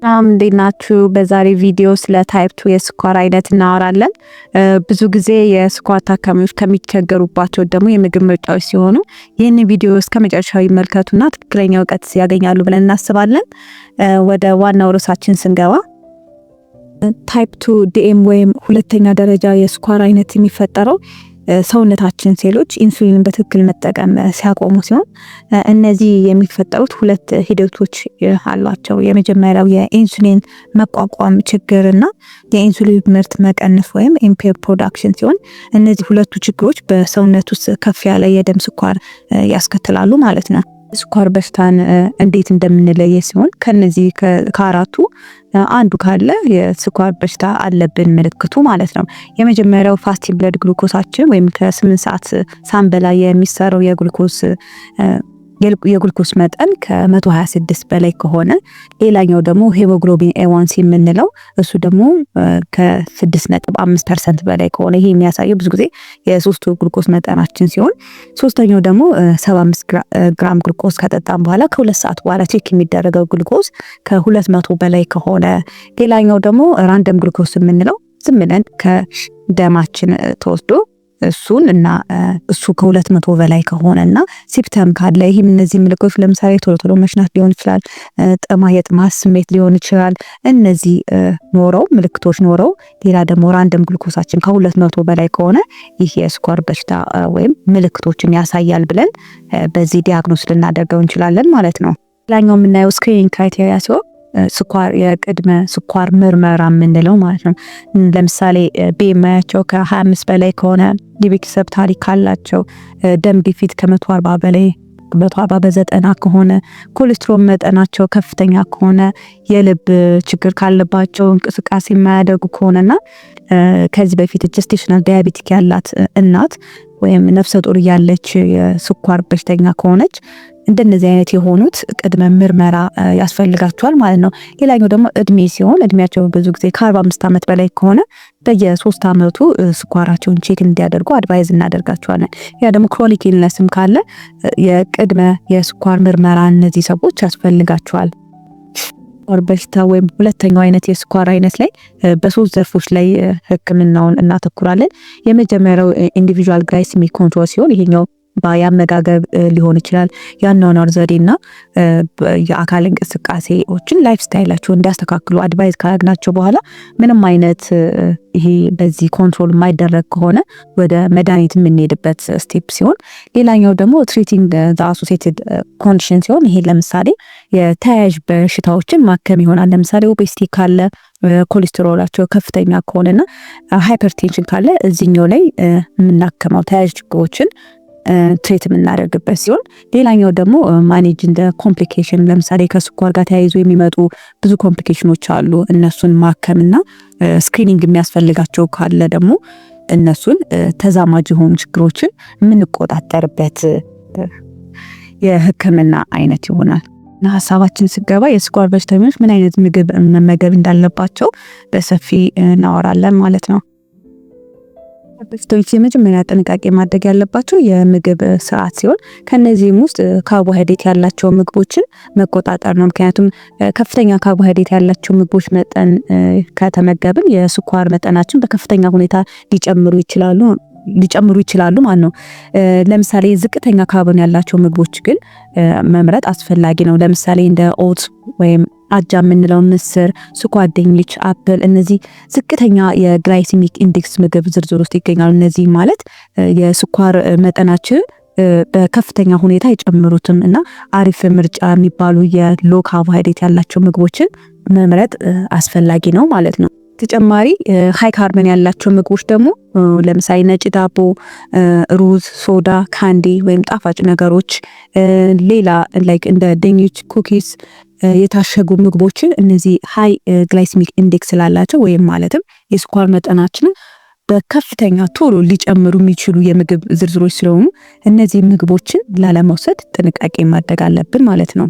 ሰላም፣ እንዴት ናችሁ? በዛሬ ቪዲዮ ስለ type 2 የስኳር አይነት እናወራለን። ብዙ ጊዜ የስኳር ታካሚዎች ከሚቸገሩባቸው ደግሞ የምግብ ምርጫዎች ሲሆኑ ይህን ቪዲዮ እስከ መጨረሻው ይመልከቱና ትክክለኛ እውቀት ያገኛሉ ብለን እናስባለን። ወደ ዋናው ርዕሳችን ስንገባ type 2 DM ወይም ሁለተኛ ደረጃ የስኳር አይነት የሚፈጠረው ሰውነታችን ሴሎች ኢንሱሊንን በትክክል መጠቀም ሲያቆሙ ሲሆን እነዚህ የሚፈጠሩት ሁለት ሂደቶች አሏቸው። የመጀመሪያው የኢንሱሊን መቋቋም ችግር እና የኢንሱሊን ምርት መቀነስ ወይም impaired production ሲሆን እነዚህ ሁለቱ ችግሮች በሰውነት ውስጥ ከፍ ያለ የደም ስኳር ያስከትላሉ ማለት ነው። ስኳር በሽታን እንዴት እንደምንለየ ሲሆን ከነዚህ ከአራቱ አንዱ ካለ የስኳር በሽታ አለብን ምልክቱ ማለት ነው። የመጀመሪያው fasting blood glucose ኣችን ወይም ከ8 ሰዓት ሳንበላ የሚሰራው የግሉኮስ መጠን ከ126 በላይ ከሆነ፣ ሌላኛው ደግሞ hemoglobin A1C የምንለው እሱ ደግሞ ከ6.5% በላይ ከሆነ፣ ይሄ የሚያሳየው ብዙ ጊዜ የሶስቱ ግሉኮስ መጠናችን ሲሆን፣ ሶስተኛው ደግሞ 75 ግራም ግሉኮስ ከጠጣን በኋላ ከ2 ሰዓት በኋላ check የሚደረገው ግሉኮስ ከ200 በላይ ከሆነ፣ ሌላኛው ደግሞ random glucose የምንለው ዝም ብለን ከደማችን ተወስዶ እሱን እና እሱ ከ200 በላይ ከሆነ እና symptom ካለ፣ ይህም እነዚህ ምልክቶች ለምሳሌ ቶሎ ቶሎ መሽናት ሊሆን ይችላል፣ የጥማት ስሜት ሊሆን ይችላል። እነዚህ ኖረው፣ ምልክቶች ኖረው፣ ሌላ ደግሞ random glucose ኣችን ከ200 በላይ ከሆነ ይህ የስኳር በሽታ ወይም ምልክቶችን ያሳያል ብለን በዚህ diagnose ልናደርገው እንችላለን ማለት ነው። ሌላኛው የምናየው screening criteria ሲሆን ስኳር የቅድመ ስኳር ምርመራ የምንለው ማለት ነው። ለምሳሌ BMI ያቸው ከ25 በላይ ከሆነ፣ የቤተሰብ ታሪክ ካላቸው፣ ደም ግፊት ከ140 በላይ፣ 140 በ90 ከሆነ፣ ኮሌስትሮል መጠናቸው ከፍተኛ ከሆነ፣ የልብ ችግር ካለባቸው፣ እንቅስቃሴ የማያደርጉ ከሆነና ከዚህ በፊት gestational diabetic ያላት እናት ወይም ነፍሰ ጡር እያለች የስኳር በሽተኛ ከሆነች እንደነዚህ አይነት የሆኑት ቅድመ ምርመራ ያስፈልጋቸዋል ማለት ነው። ሌላኛው ደግሞ እድሜ ሲሆን እድሜያቸው ብዙ ጊዜ ከ45 ዓመት በላይ ከሆነ በየ3 ዓመቱ ስኳራቸውን check እንዲያደርጉ advise እናደርጋቸዋለን። ያ ደግሞ chronic illness ም ካለ የቅድመ የስኳር ምርመራ እነዚህ ሰዎች ያስፈልጋቸዋል። ስኳር በሽታ ወይም ሁለተኛው አይነት የስኳር አይነት ላይ በሶስት ዘርፎች ላይ ሕክምናውን እናተኩራለን። የመጀመሪያው individual glycemic control ሲሆን ይሄኛው የአመጋገብ ሊሆን ይችላል፣ የአኗኗር ዘዴና የአካል እንቅስቃሴዎችን lifestyle ኣቸውን እንዲያስተካክሉ advise ካደረግናቸው በኋላ ምንም አይነት ይሄ በዚህ control የማይደረግ ከሆነ ወደ መድኃኒት የምንሄድበት step ሲሆን፣ ሌላኛው ደግሞ treating associated condition ሲሆን ይሄ ለምሳሌ የተያያዥ በሽታዎችን ማከም ይሆናል። ለምሳሌ obesity ካለ፣ ኮሌስትሮላቸው ከፍተኛ ከሆነና hypertension ካለ እዚህኛው ላይ የምናከመው ተያያዥ ችግሮችን treat የምናደርግበት ሲሆን፣ ሌላኛው ደግሞ managing the complication፣ ለምሳሌ ከስኳር ጋር ተያይዞ የሚመጡ ብዙ complication ኖች አሉ። እነሱን ማከምና screening የሚያስፈልጋቸው ካለ ደግሞ እነሱን ተዛማጅ የሆኑ ችግሮችን የምንቆጣጠርበት የሕክምና አይነት ይሆናል። እና ሀሳባችን ስገባ የስኳር በሽተኞች ምን አይነት ምግብ መመገብ እንዳለባቸው በሰፊ እናወራለን ማለት ነው። በሽተኞች የመጀመሪያ ጥንቃቄ ማድረግ ያለባቸው የምግብ ስርዓት ሲሆን ከነዚህም ውስጥ ካርቦሃይድሬት ያላቸው ምግቦችን መቆጣጠር ነው። ምክንያቱም ከፍተኛ ካርቦሃይድሬት ያላቸው ምግቦች መጠን ከተመገብን የስኳር መጠናችን በከፍተኛ ሁኔታ ሊጨምሩ ይችላሉ ማለት ነው። ለምሳሌ ዝቅተኛ ካርቦን ያላቸው ምግቦች ግን መምረጥ አስፈላጊ ነው። ለምሳሌ እንደ oat ወይም አጃ የምንለው፣ ምስር፣ ስኳር ድንች፣ apple፣ እነዚህ ዝቅተኛ የ glycemic index ምግብ ዝርዝር ውስጥ ይገኛሉ። እነዚህ ማለት የስኳር መጠናችንን በከፍተኛ ሁኔታ አይጨምሩትም እና አሪፍ ምርጫ የሚባሉ የ low carbohydrate ያላቸው ምግቦችን መምረጥ አስፈላጊ ነው ማለት ነው። ተጨማሪ high carbon ያላቸው ምግቦች ደግሞ ለምሳሌ ነጭ ዳቦ፣ ሩዝ፣ ሶዳ፣ candy ወይም ጣፋጭ ነገሮች፣ ሌላ like እንደ ድንች፣ cookies፣ የታሸጉ ምግቦችን እነዚህ high glycemic index ስላላቸው ወይም ማለትም የስኳር መጠናችንን በከፍተኛ ቶሎ ሊጨምሩ የሚችሉ የምግብ ዝርዝሮች ስለሆኑ እነዚህ ምግቦችን ላለመውሰድ ጥንቃቄ ማድረግ አለብን ማለት ነው።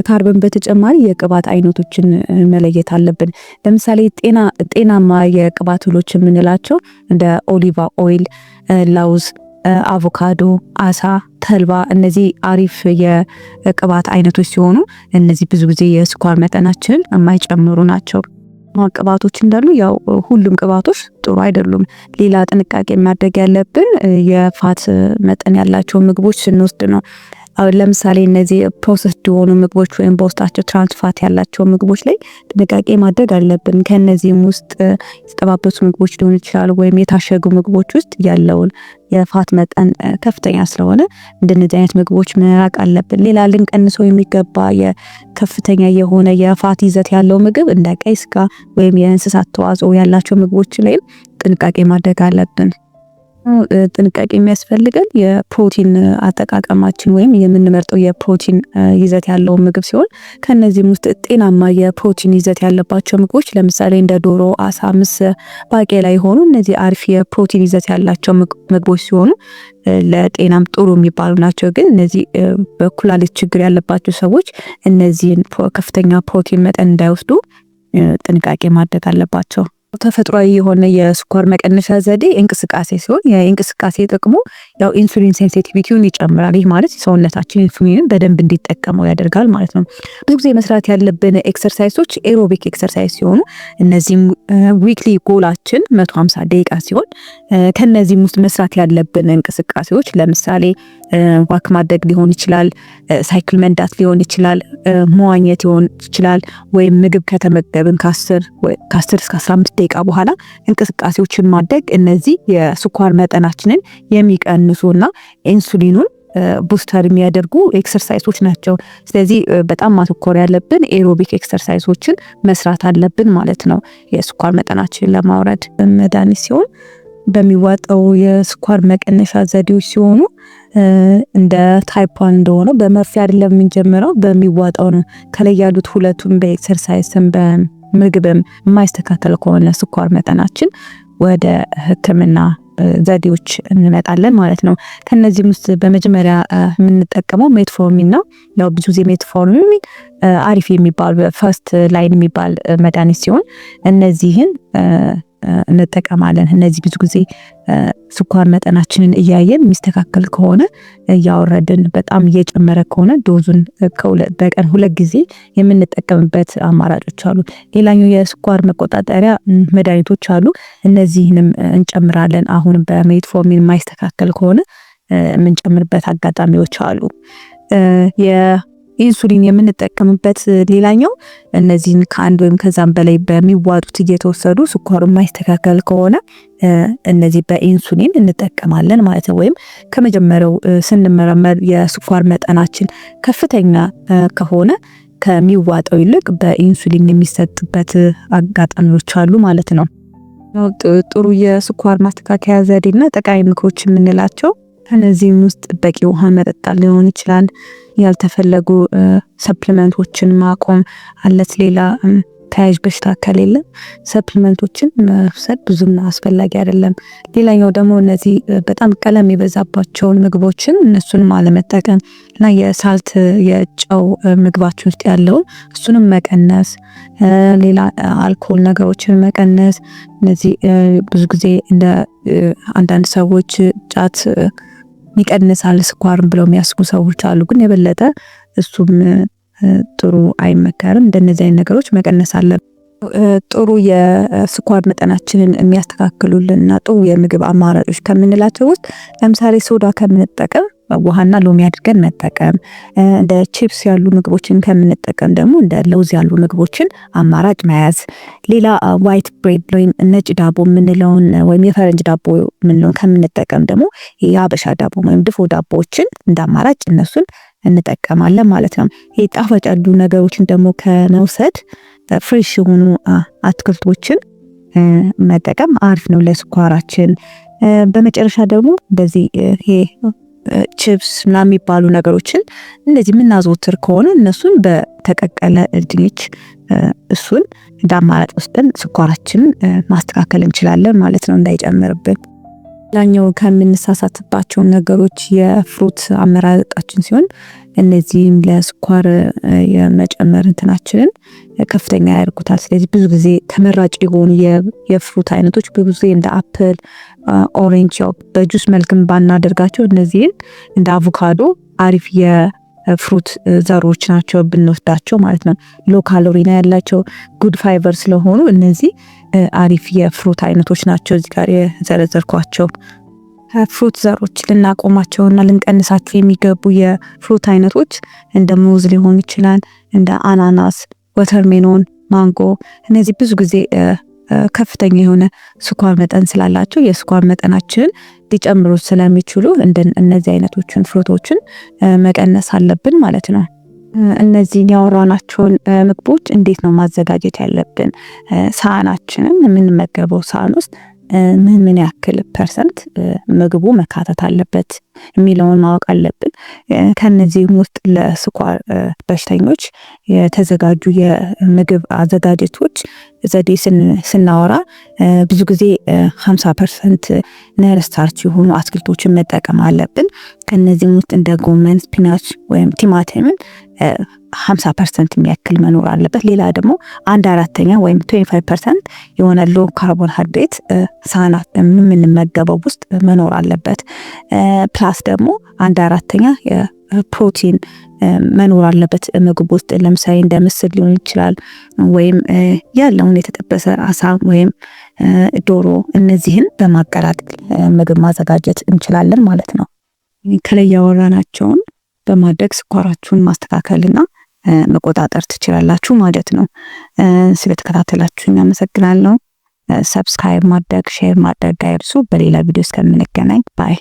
ካርበን በተጨማሪ የቅባት አይነቶችን መለየት አለብን። ለምሳሌ ጤናማ የቅባት እህሎች የምንላቸው እንደ olive oil፣ ለውዝ፣ አቮካዶ፣ አሳ፣ ተልባ እነዚህ አሪፍ የቅባት አይነቶች ሲሆኑ እነዚህ ብዙ ጊዜ የስኳር መጠናችንን የማይጨምሩ ናቸው። ቅባቶች እንዳሉ ያው ሁሉም ቅባቶች ጥሩ አይደሉም። ሌላ ጥንቃቄ ማድረግ ያለብን የ fat መጠን ያላቸው ምግቦች ስንወስድ ነው። አሁን ለምሳሌ እነዚህ processed የሆኑ ምግቦች ወይም በውስጣቸው trans fat ያላቸው ምግቦች ላይ ጥንቃቄ ማድረግ አለብን። ከእነዚህም ውስጥ የተጠባበሱ ምግቦች ሊሆኑ ይችላሉ፣ ወይም የታሸጉ ምግቦች ውስጥ ያለውን የ fat መጠን ከፍተኛ ስለሆነ እንደነዚህ አይነት ምግቦች መራቅ አለብን። ሌላ ልንቀንሰው የሚገባ የከፍተኛ የሆነ የ fat ይዘት ያለው ምግብ እንደ ቀይ ስጋ ወይም የእንስሳት ተዋጽኦ ያላቸው ምግቦች ላይም ጥንቃቄ ማድረግ አለብን። ጥንቃቄ የሚያስፈልገን የፕሮቲን አጠቃቀማችን ወይም የምንመርጠው የፕሮቲን ይዘት ያለው ምግብ ሲሆን ከነዚህም ውስጥ ጤናማ የፕሮቲን ይዘት ያለባቸው ምግቦች ለምሳሌ እንደ ዶሮ፣ አሳ፣ ምስር፣ ባቄላ የሆኑ እነዚህ አሪፍ የፕሮቲን ይዘት ያላቸው ምግቦች ሲሆኑ ለጤናም ጥሩ የሚባሉ ናቸው። ግን እነዚህ በኩላሊት ችግር ያለባቸው ሰዎች እነዚህን ከፍተኛ ፕሮቲን መጠን እንዳይወስዱ ጥንቃቄ ማድረግ አለባቸው። ተፈጥሯዊ የሆነ የስኳር መቀነሻ ዘዴ እንቅስቃሴ ሲሆን የእንቅስቃሴ ጥቅሙ ያው insulin sensitivity ውን ይጨምራል። ይህ ማለት ሰውነታችን ኢንሱሊንን በደንብ እንዲጠቀመው ያደርጋል ማለት ነው። ብዙ ጊዜ መስራት ያለብን exercise ኦች aerobic exercise ሲሆኑ እነዚህም weekly goal ኣችን 150 ደቂቃ ሲሆን ከነዚህም ውስጥ መስራት ያለብን እንቅስቃሴዎች ለምሳሌ walk ማድረግ ሊሆን ይችላል፣ ሳይክል መንዳት ሊሆን ይችላል፣ መዋኘት ሊሆን ይችላል፣ ወይም ምግብ ከተመገብን ከ10 እስከ 15 ደቂቃ በኋላ እንቅስቃሴዎችን ማድረግ እነዚህ የስኳር መጠናችንን የሚቀንሱ እና ኢንሱሊኑን booster የሚያደርጉ exercise ኦች ናቸው። ስለዚህ በጣም ማተኮር ያለብን aerobic exercise ኦችን መስራት አለብን ማለት ነው የስኳር መጠናችንን ለማውረድ። መድኃኒት ሲሆን በሚዋጠው የስኳር መቀነሻ ዘዴዎች ሲሆኑ እንደ type 1 እንደሆነ በመርፌ አይደለም የምንጀምረው፣ በሚዋጠው ነው። ከላይ ያሉት ሁለቱም በ exercise ም በምግብም የማይስተካከል ከሆነ ስኳር መጠናችን ወደ ሕክምና ዘዴዎች እንመጣለን ማለት ነው። ከነዚህም ውስጥ በመጀመሪያ የምንጠቀመው metformin ነው። ያው ብዙ ጊዜ metformin አሪፍ የሚባል first line የሚባል መድኃኒት ሲሆን እነዚህን እንጠቀማለን። እነዚህ ብዙ ጊዜ ስኳር መጠናችንን እያየን የሚስተካከል ከሆነ እያወረድን፣ በጣም እየጨመረ ከሆነ dose ኡን በቀን 2 ጊዜ የምንጠቀምበት አማራጮች አሉ። ሌላኛው የስኳር መቆጣጠሪያ መድኃኒቶች አሉ። እነዚህንም እንጨምራለን። አሁንም በ metformin የማይስተካከል ከሆነ የምንጨምርበት አጋጣሚዎች አሉ። የኢንሱሊን የምንጠቀምበት ሌላኛው እነዚህን ከአንድ ወይም ከዛም በላይ በሚዋጡት እየተወሰዱ ስኳሩ የማይስተካከል ከሆነ እነዚህ በኢንሱሊን እንጠቀማለን ማለት ነው። ወይም ከመጀመሪያው ስንመረመር የስኳር መጠናችን ከፍተኛ ከሆነ ከሚዋጠው ይልቅ በኢንሱሊን የሚሰጥበት አጋጣሚዎች አሉ ማለት ነው። ጥሩ የስኳር ማስተካከያ ዘዴና ጠቃሚ ምክሮች የምንላቸው ከነዚህም ውስጥ በቂ ውሃ መጠጣት ሊሆን ይችላል። ያልተፈለጉ supplement ኦችን ማቆም አለት ሌላ ተያያዥ በሽታ ከሌለ supplement ኦችን መውሰድ ብዙም አስፈላጊ አይደለም። ሌላኛው ደግሞ እነዚህ በጣም ቀለም የበዛባቸውን ምግቦችን እነሱንም አለመጠቀም እና የ salt የጨው ምግባችን ውስጥ ያለውን እሱንም መቀነስ፣ ሌላ አልኮል ነገሮችን መቀነስ። እነዚህ ብዙ ጊዜ እንደ አንዳንድ ሰዎች ጫት ይቀንሳል ስኳርን ብለው የሚያስቡ ሰዎች አሉ። ግን የበለጠ እሱም ጥሩ አይመከርም። እንደነዚህ አይነት ነገሮች መቀነስ አለብን። ጥሩ የስኳር መጠናችንን የሚያስተካክሉልን እና ጥሩ የምግብ አማራጮች ከምንላቸው ውስጥ ለምሳሌ ሶዳ ከምንጠቀም ውሃና ሎሚ አድርገን መጠቀም፣ እንደ ቺፕስ ያሉ ምግቦችን ከምንጠቀም ደግሞ እንደ ለውዝ ያሉ ምግቦችን አማራጭ መያዝ። ሌላ white bread ወይም ነጭ ዳቦ የምንለውን ወይም የፈረንጅ ዳቦ የምንለውን ከምንጠቀም ደግሞ የሀበሻ ዳቦ ወይም ድፎ ዳቦዎችን እንደ አማራጭ እነሱን እንጠቀማለን ማለት ነው። ይሄ ጣፋጭ ያሉ ነገሮችን ደግሞ ከመውሰድ fresh የሆኑ አትክልቶችን መጠቀም አሪፍ ነው ለስኳራችን። በመጨረሻ ደግሞ እንደዚህ ይሄ ቺፕስ ምናምን የሚባሉ ነገሮችን እንደዚህ የምናዘወትር ከሆነ እነሱን በተቀቀለ ድንች እሱን እንደ አማራጭ ወስደን ስኳራችንን ማስተካከል እንችላለን ማለት ነው እንዳይጨምርብን። ሌላኛው ከምንሳሳትባቸው ነገሮች የ fruit አመራረጣችን ሲሆን እነዚህም ለስኳር የመጨመር እንትናችንን ከፍተኛ ያደርጉታል። ስለዚህ ብዙ ጊዜ ተመራጭ የሆኑ የ fruit አይነቶች ብዙ ጊዜ እንደ apple፣ orange፣ ያው በጁስ መልክም ባናደርጋቸው እነዚህን እንደ አቮካዶ አሪፍ የ fruit ዘሮች ናቸው ብንወስዳቸው ማለት ነው። Low calorie ነው ያላቸው፣ good fiber ስለሆኑ እነዚህ አሪፍ የ fruit አይነቶች ናቸው እዚህ ጋር የዘረዘርኳቸው። Fruit ዘሮች ልናቆማቸውና ልንቀንሳቸው የሚገቡ የ fruit አይነቶች እንደ ሙዝ ሊሆን ይችላል፣ እንደ አናናስ፣ watermelon፣ ማንጎ፣ እነዚህ ብዙ ጊዜ ከፍተኛ የሆነ ስኳር መጠን ስላላቸው የስኳር መጠናችንን ሊጨምሩ ስለሚችሉ እነዚህ አይነቶችን fruit ኦችን መቀነስ አለብን ማለት ነው። እነዚህን ያወራናቸውን ምግቦች እንዴት ነው ማዘጋጀት ያለብን? ሳህናችንን የምንመገበው ሳህን ውስጥ ምን ምን ያክል percent ምግቡ መካተት አለበት የሚለውን ማወቅ አለብን። ከነዚህም ውስጥ ለስኳር በሽተኞች የተዘጋጁ የምግብ አዘጋጀቶች ዘዴ ስናወራ ብዙ ጊዜ 50% non starch የሆኑ አትክልቶችን መጠቀም አለብን። ከነዚህም ውስጥ እንደ ጎመን፣ spinach ወይም ቲማቲምን 50% የሚያክል መኖር አለበት። ሌላ ደግሞ 1/4 ወይም 25% የሆነ low carbohydrate ሳህናት የምንመገበው ውስጥ መኖር አለበት። Plus ደግሞ 1/4 የፕሮቲን መኖር አለበት ምግብ ውስጥ። ለምሳሌ እንደ ምስር ሊሆን ይችላል ወይም ያለውን የተጠበሰ አሳ ወይም ዶሮ፣ እነዚህን በማቀላቀል ምግብ ማዘጋጀት እንችላለን ማለት ነው። ከላይ ያወራናቸውን በማድረግ ስኳራችሁን ማስተካከልና መቆጣጠር ትችላላችሁ ማለት ነው። ስለተከታተላችሁኝ አመሰግናለሁ። Subscribe ማድረግ፣ share ማድረግ አይርሱ። በሌላ ቪዲዮ እስከምንገናኝ bye።